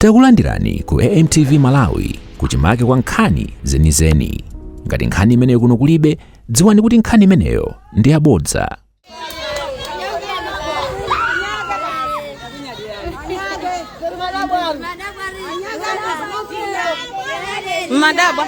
Takulandirani ku AMTV Malawi, kuchimake kwa nkhani zenizeni. Ngati nkhani imeneyo kuno kulibe, dziwani kuti nkhani imeneyo ndi yabodza. Madabwa.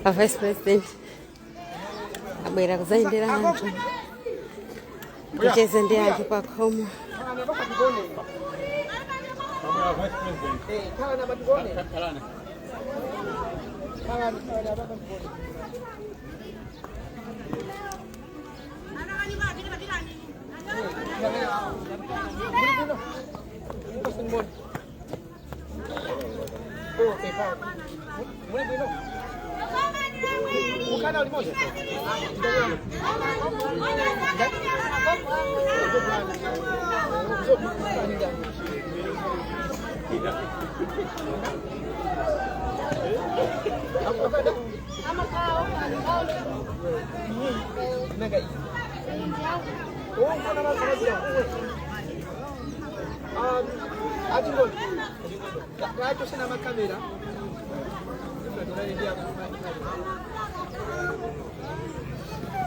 A Vice President abwera kuzayendera anthu, kucheza ndi anthu pakhomo.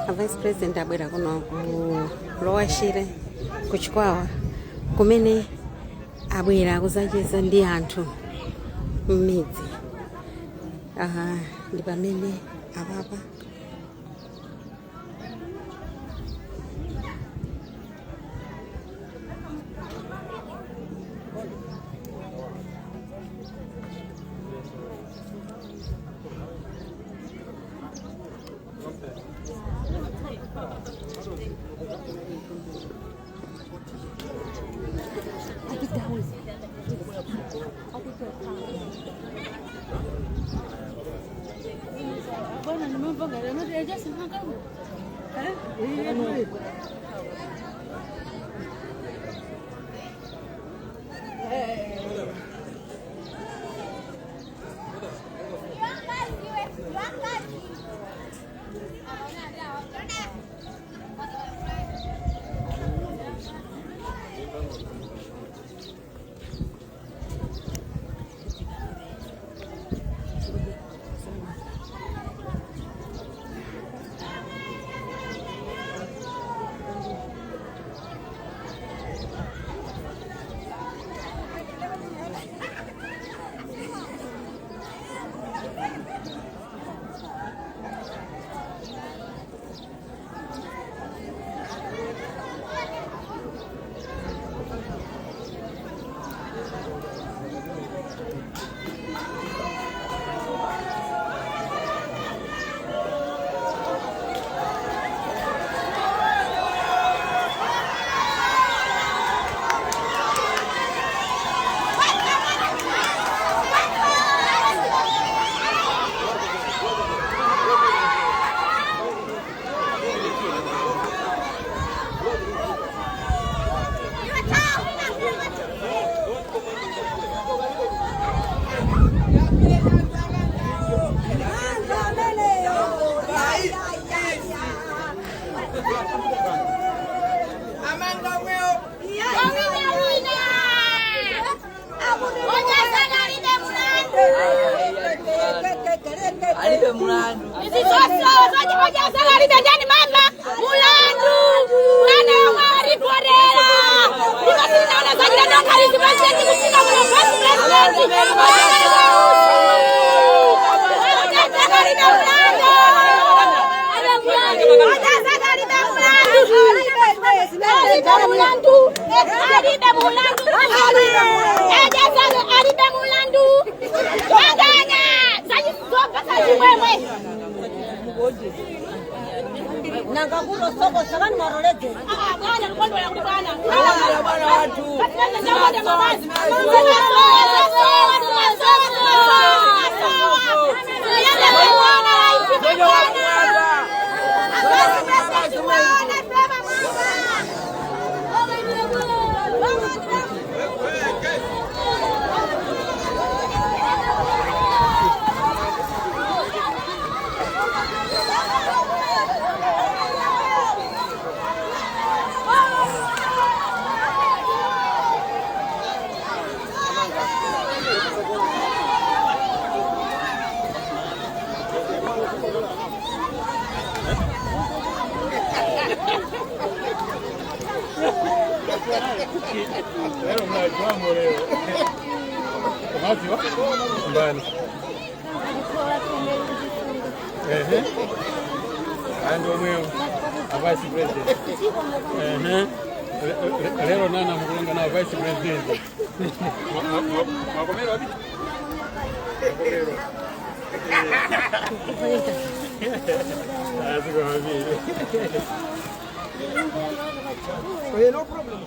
A Vice President abwera kuno ku Lower Shire, ku Chikwawa, kumene abwera kuzacheza ndi anthu m'midzi. Aha, ndi pamene apapa. Alibe mulandu. Mama mulandu mwana wamwariporera ndikasinaona zajira ndokarizi president kufika muno vice president alibe mulandu, alibe mulandu, alibe mulandu, alibe mulandu. Wanganya zopasa chimwemwe. Nanga kuno soko sakani marolege. Bwana lukondwela kuti bwana. Bwana watu. Leo mnajuamo leo. Umaziwa? Mbani. Ehe. Ando mweo. A vice president. Ehe. Lero nana mukulonga na vice president. Makomero wapi? Makomero. Aziko wapi? No problem.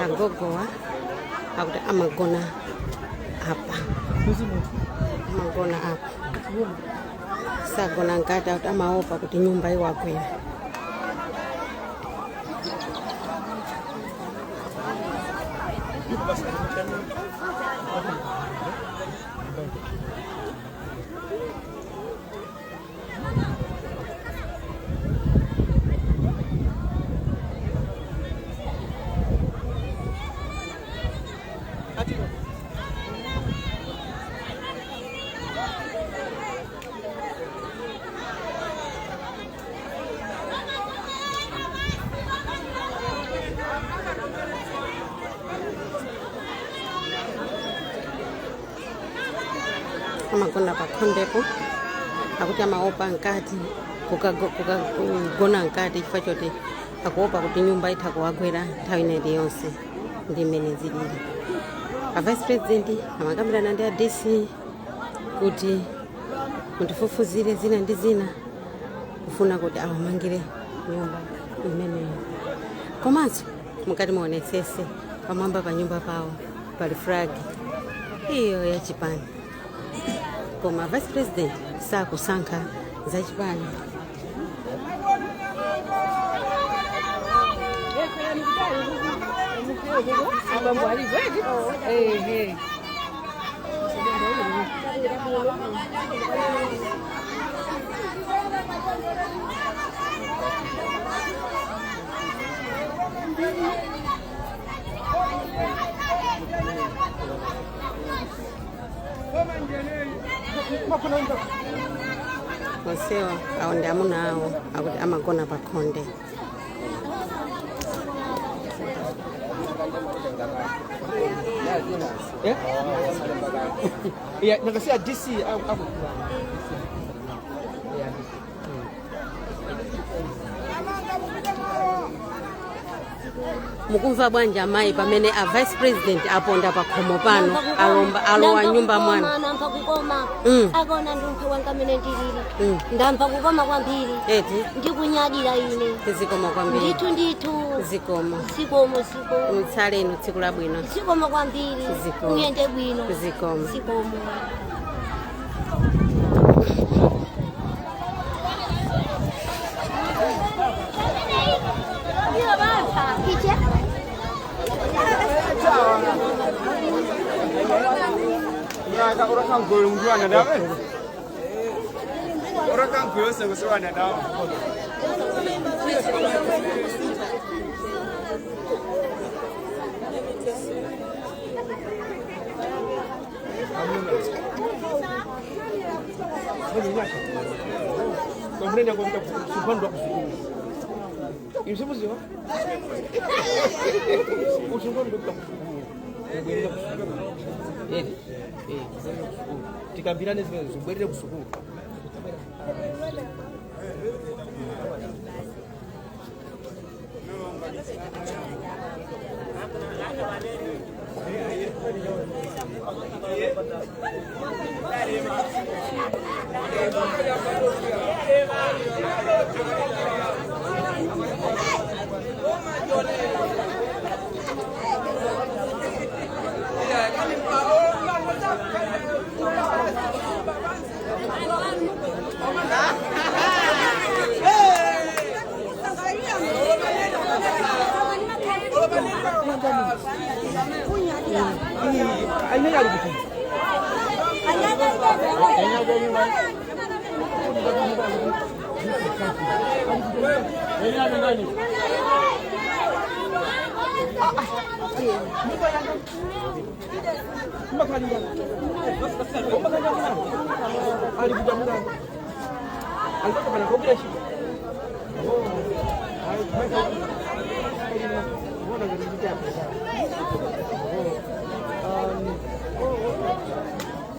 Agogowa akuti amagona apa, amagona apa, sagona nkati, akuti amaopa kuti nyumba iwagwera. Amagona pakhondepo, akuti amaopa nkati kugona nkati chifukwa choti akuopa kuti nyumba itha kuwagwera nthawi ina iliyonse. Ndi mmene zilili. A vice president amakambirana ndi a DC kuti mutifufuzire zina ndi zina, kufuna kuti awamangire nyumba imeneyo. Komanso mukati muonetsese pamwamba pa nyumba pawo pali flag iyo ya chipani, koma vice president sakusankha za chipani. Kumene kuku abambo alipo eti? Ehe. Onsewa awo ndi amuna awo, akuti amagona pa khonde. Eh? Yeah, nakasiya DC ako. Yeah. Mukumva bwanji amayi pamene a vice president aponda pa khomo pano, alomba alowa nyumba mwanu? Ndamva kukoma. Akaona ndumphe wanga mene ndilili. Ndamva kukoma kwambiri. Eti. Ndikunyadira ine. Zikomo kwambiri. Ndithu, ndithu. Zikomo. Zikomo, zikomo. Mutsale inu, tsiku labwino. Zikomo kwambiri. Zikomo. Uyende bwino. Zikomo. Zikomo. Urakangoyo mntu ndawe. Urakangoyo sekusiwana ndawe. Komprende kupita kusupandwa kusukulu. Imsimuziwa? Usupandwa kupita kusukulu. Ubwerere kusukulu. Eh, eh, ubwerere kusukulu. Tikambirane zimene zibwerere kusukulu. Aine ali kuti.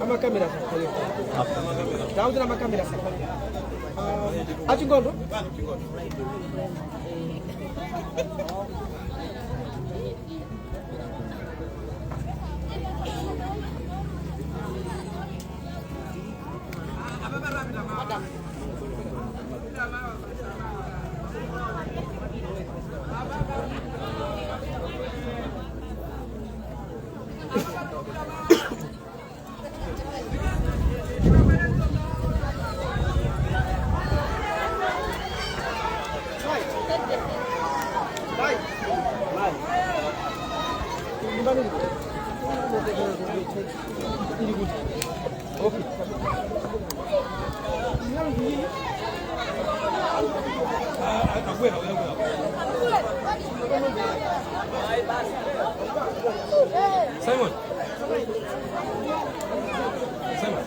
Amakamera sakhale. Tawuzira amakamera sakhale. Achingondo? Simon. Simon.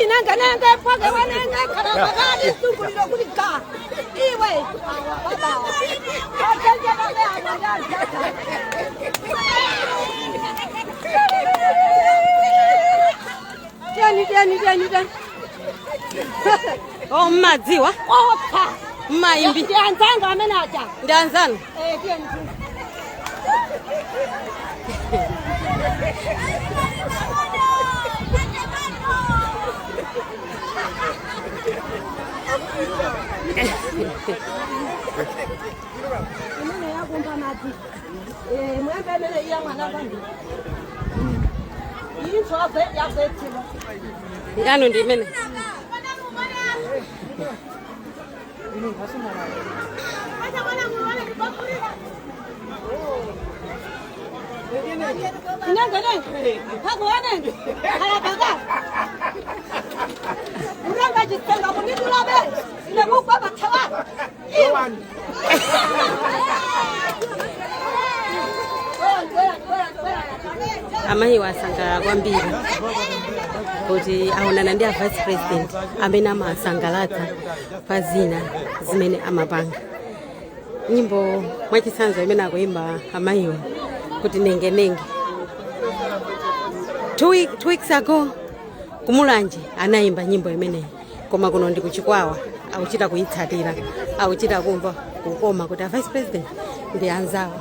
Chinangananga pake wananga kalakakali sunguliro kuti ga iwe awa baba atenje babe awa. Tiyani, tiyani, tiyani, tiyani. Oh, mmadziwa. Opha. Mmayimbi. Ndi anzanga amene aja. Ndi anzanu. Eh, tiyeni. Imene yakumba madzi. Eh, mwembe imene iya mwana pandi. Intswaze yazethiwa. Yanu ndi imene. Nenge phako wanenge khalabaka uranga jitenga kunidulabe ine kugwa bathawa iwe. Amayiwa asangalala kwambiri kuti aonana ndi a vice president amene amasangalatsa pa zina zimene amapanga. Nyimbo mwachitsanzo imene akuimba amayiwa kuti nengenenge. 2 weeks ago kumulanje anayimba nyimbo imeneyi, koma kuno ndi kuchikwawa akuchita kuyitsatira, akuchita kumva kukoma kuti a vice president ndi anzawo.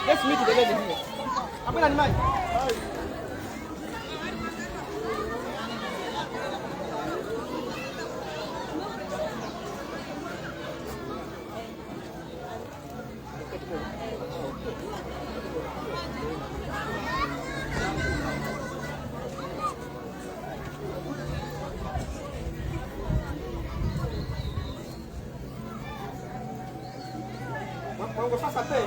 Let's meet the lady here. Abwera ni mayi. Mwango sasa pe.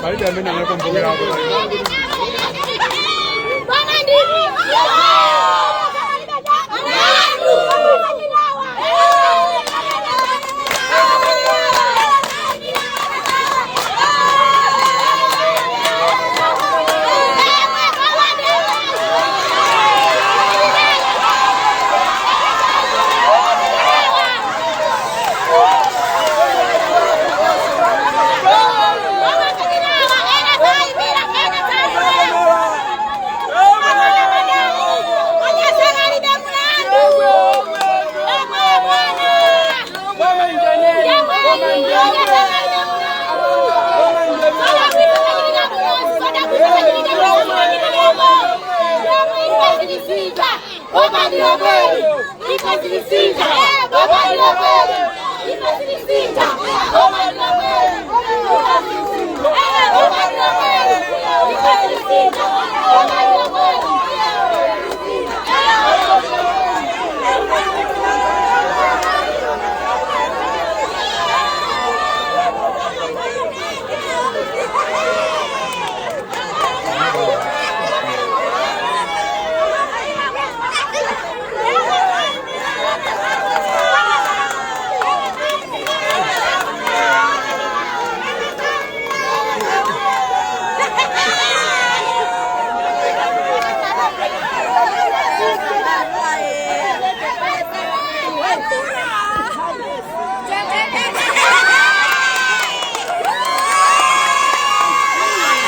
Palibe amene anakumbukirapo.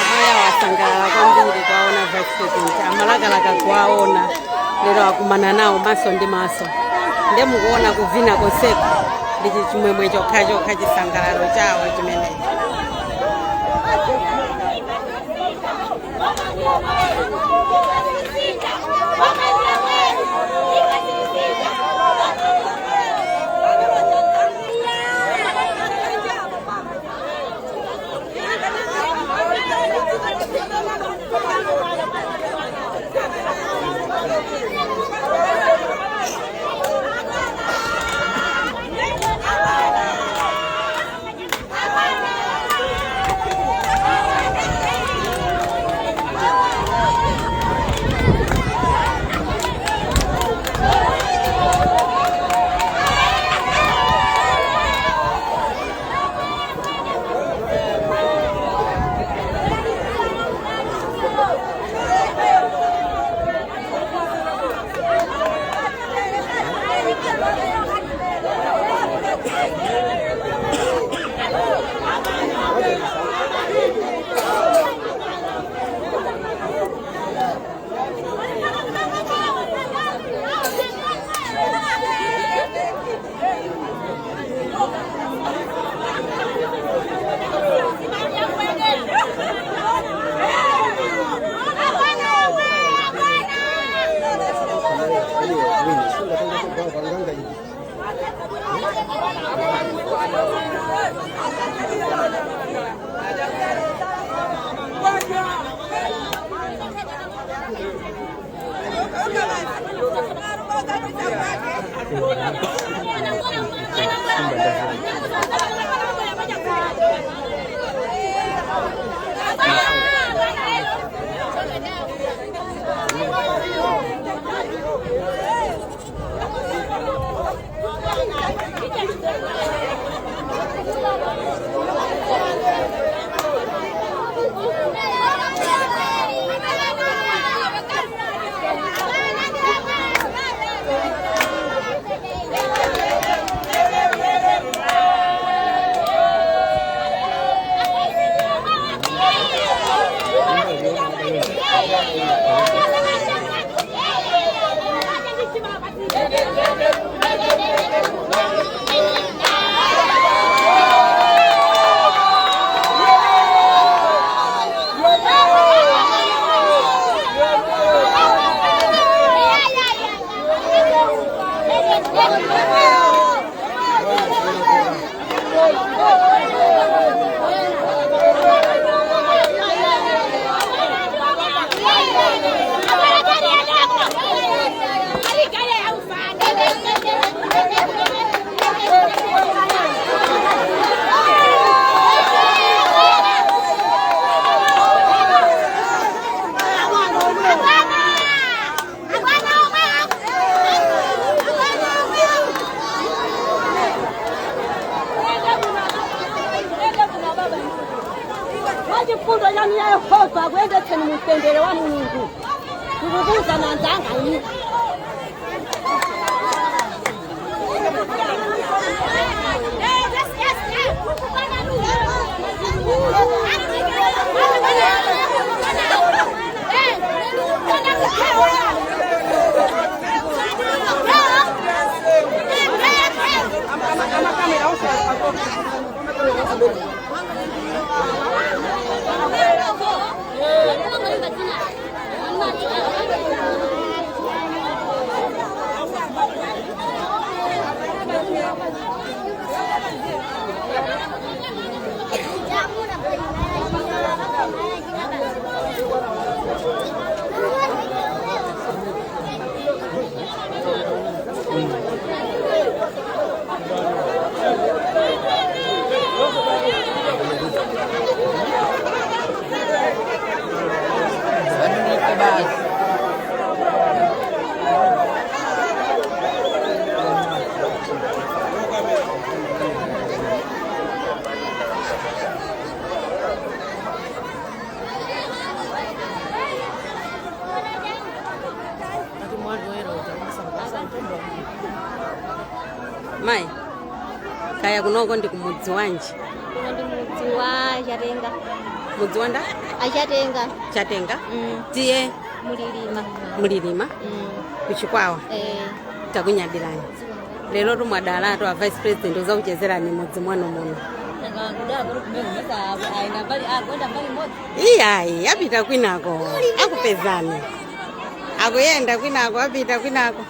Amaya wasangalala kwambiri kwaona vice president, amalakalaka kuwaona lero akumana nawo maso ndi maso. Nde mukuona kuvina konseko ndi chimwemwe chokhachokha, chisangalalo chawo chimenechi. Mwachifundo chanu ya Yehova akuyendetseni mumtendere wa Mulungu. Ndikukuza nanzanga inu. Mai, kaya kunoko ndi kumudzi wanji? Kuno ndi mudzi wa Chatenga. Mudzi wanda? Achatenga. Chatenga? Tiye? Mulilima. Mulilima? Kuchikwawa? Eh. Takunyadirani. Lero tumwadalatu a vice president uzakuchezerani mudzi mwanu muno. Iyayi, apita kwinako, akupezani. Akuyenda kwinako, apita kwinako.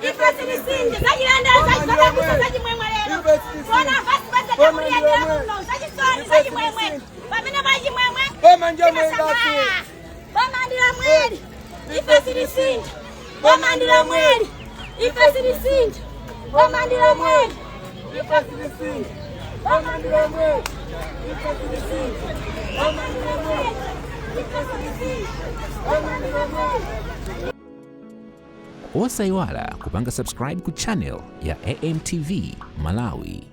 Ife silisinja zachilendo zachidabwitsa zachimwemwe lero kuona vice president akutiyendera kuno, zachisoni, zachimwemwe, pamene pali chimwemwe timasangalala. Boma ndi lomweli, ife silisinja. Boma ndi lomweli, ife silisinja. Boma ndi lomweli, ife silisinja. Boma ndi lomweli, ife silisinja. Boma ndi lomweli, ife silisinja. Boma ndi lomweli. Osayiwala kupanga subscribe ku channel ya AMTV Malawi.